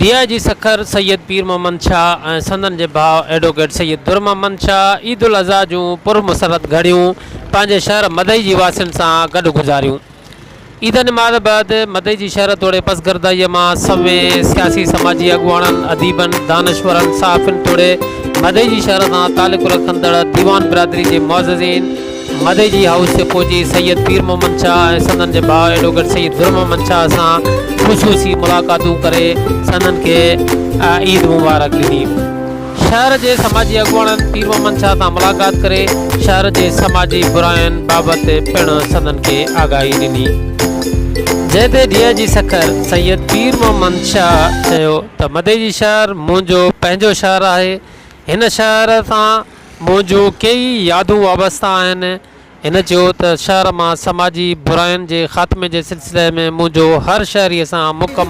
D I جي سکر سيد پير محمد شاهه ۽ سندن جي ڀاء ايڊووڪيٽ سيد در محمد شاهه عيد الاضحيٰ جون پرمسرت گهڙيون پنهنجي شهر مدئي جي واسين سان گڏ گذاريون. عيد نماز بعد مدئي جي شهر توڙي پسگردائيء مان سوين سياسي سماجي اڳواڻن، اديبن، دانشورن، صحافين توڙي مدئي جي شهر سان تعلق رکندڙ ديوان برادري جي معززين مدئي جي هائوس تي پهچي سيد پير محمد شاهه ۽ سندن جي ڀاء ايڊووڪيٽ سيد در محمد شاهه سان خصوصي ملاقاتون ڪري سندن کي عيد مبارڪ ڏني. شهر جي سماجي اڳواڻن پير محمد شاهه سان ملاقات ڪري شهر جي سماجي براين بابت پڻ سندن کي آگاهي ڏني. جنهن تي ڊي I جي سکر سيد پير محمد شاهه چيو ته مدئجي شهر منهنجو پنهنجو شهر آهي، هن شهر سان منهنجون ڪيئي يادون وابسته آهن، هن چيو ته شهر مان سماجي براين جي خاتمي جي سلسلي ۾ منهنجو هر شهري سان مڪمل.